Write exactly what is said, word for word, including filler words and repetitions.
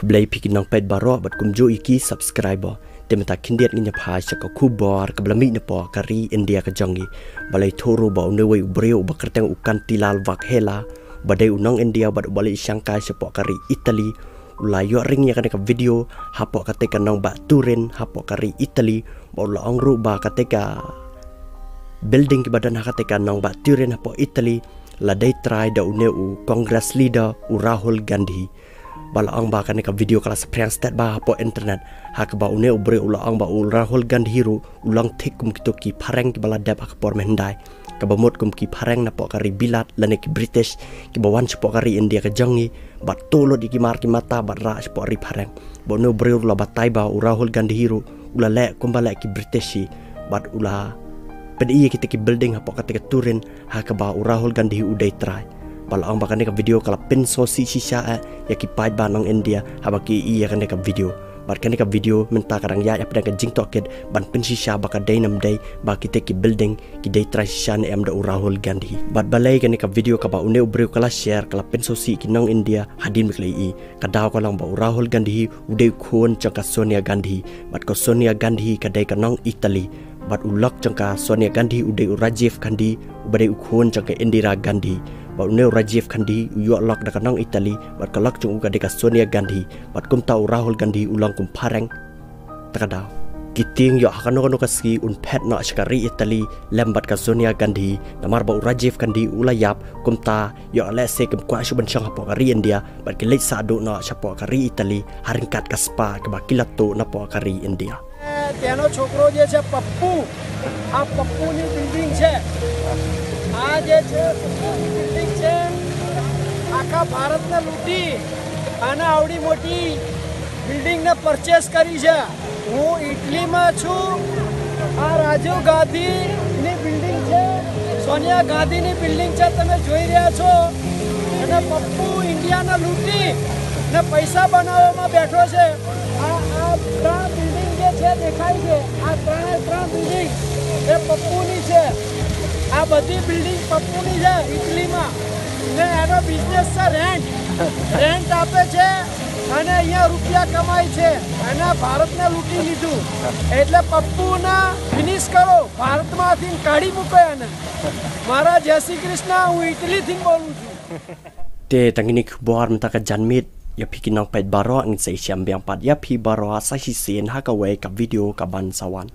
Blei phi ki nongpeit baroh bad kumjuh ïa ki subscriber. Te mynta khyndiat ngin ïa phai sha ka khubor kaba la mih napoh ka ri India ka jong ngi. Balei thoh ruh ba une uwei u briew uba kyrteng u Kantilal Vaghela, ba dei u nong India bad uba leit shangkai shapoh ka ri Italy, u la ïoh ring ïa kane ka video hapoh katei ka nongbah Turin hapoh ka ri Italy, bad u la ong ruh ba katei ka building kiba don ha katei ka nongbah Turin hapoh Italy la dei trai da une u Congress leader u Rahul Gandhi. Ba la ong ba kane ka video ka la saphriang stet bha hapoh internet, ha kaba une u briew u la ong ba u Rahul Gandhi ruh u long thik kum kito ki phareng kiba la dep ha ka por mynhyndai, kaba mut kum ki phareng napoh ka ri Bilat lane ki British, kiba wan shapoh ka ri India ka jong ngi bad tuh lut ïa ki mar ki mata bad rah shapoh ri phareng. Bad une u briew ruh la batai ba u Rahul Gandhi ruh u la leh kumba leh ki British hi, bad u la pyni ïa kita ki building hapoh katei ka Turin ha kaba u Rahul Gandhi u dei trai. Ba la ong ba kane ka video ka la pynsngewsih shisha eh ïa ki paidbah nong India haba ki ïohi ïa kane ka video. Bad kane ka video mynta ka dang ïaid hapdeng ka jingtohkit ban pynshisha ba ka dei ne ym dei, ba kitei ki building ki dei trai shisha ne em da u Rahul Gandhi. Bad balei kane ka video kaba une u briew ka la share ka la pynsngewsih ki nong India, hadien ba ki la ïohi. Ka daw ka long ba u Rahul Gandhi u dei u khun jong ka Sonia Gandhi, bad ka Sonia Gandhi ka dei ka nong Italy. Bad u lok jong ka Sonia Gandhi u dei u Rajiv Gandhi, uba dei u khun jong ka Indira Gandhi. Bad une u Rajiv Gandhi u ïoh lok da ka nong Italy, bad ka lok jong u ka dei ka Sonia Gandhi. Bad kumta u Rahul Gandhi u long kum phareng. Te ka daw, ki tieng ïoh ha kano kano ka sngi un phet noh sha ka ri Italy lem bad ka Sonia Gandhi, namar ba u Rajiv Gandhi u la ïap. Kumta ïoh lehse kim kwah shuh ban shong hapoh ka ri India, bad ki leit sah duh noh shapoh ka ri Italy ha ryngkat ka spah kaba ki la tuh napoh ka ri India. તેનો છોકરો જે છે પપ્પુ, આ પપ્પુની બિલ્ડિંગ છે. આ જે છે પપ્પુની બિલ્ડિંગ છે, આખા ભારતને લૂંટી અને આવડી મોટી બિલ્ડિંગને પરચેસ કરી છે. હું ઇટલીમાં છું. આ રાજીવ ગાંધીની બિલ્ડિંગ છે, સોનિયા ગાંધીની બિલ્ડિંગ છે, તમે જોઈ રહ્યા છો. અને પપ્પુ ઇન્ડિયાને લૂંટી ને પૈસા બનાવવામાં બેઠો છે. આ આ ત્રણ બિલ્ડિંગ જે છે દેખાય છે, આ ત્રણે ત્રણ બિલ્ડિંગ એ પપ્પુની છે. આ બધી બિલ્ડિંગ પપ્પુની છે ઇટલીમાં. ને એનો બિઝનેસ છે રેન્ટ. રેન્ટ આપે છે અને અહીંયા રૂપિયા કમાય છે. અને ભારતને લૂંટી લીધું. એટલે પપ્પુને ફિનિશ કરો, ભારતમાંથી કાઢી મૂકો એને. મારા જય શ્રી કૃષ્ણ, હું ઇટલીથી બોલું છું. Te tang kine ki khubor mynta ka janmiet. Ïa phi ki nongpeit baroh, ngin sa ïashem biang pat ïa phi baroh sa shisien ha kawei ka video kaban sa wan.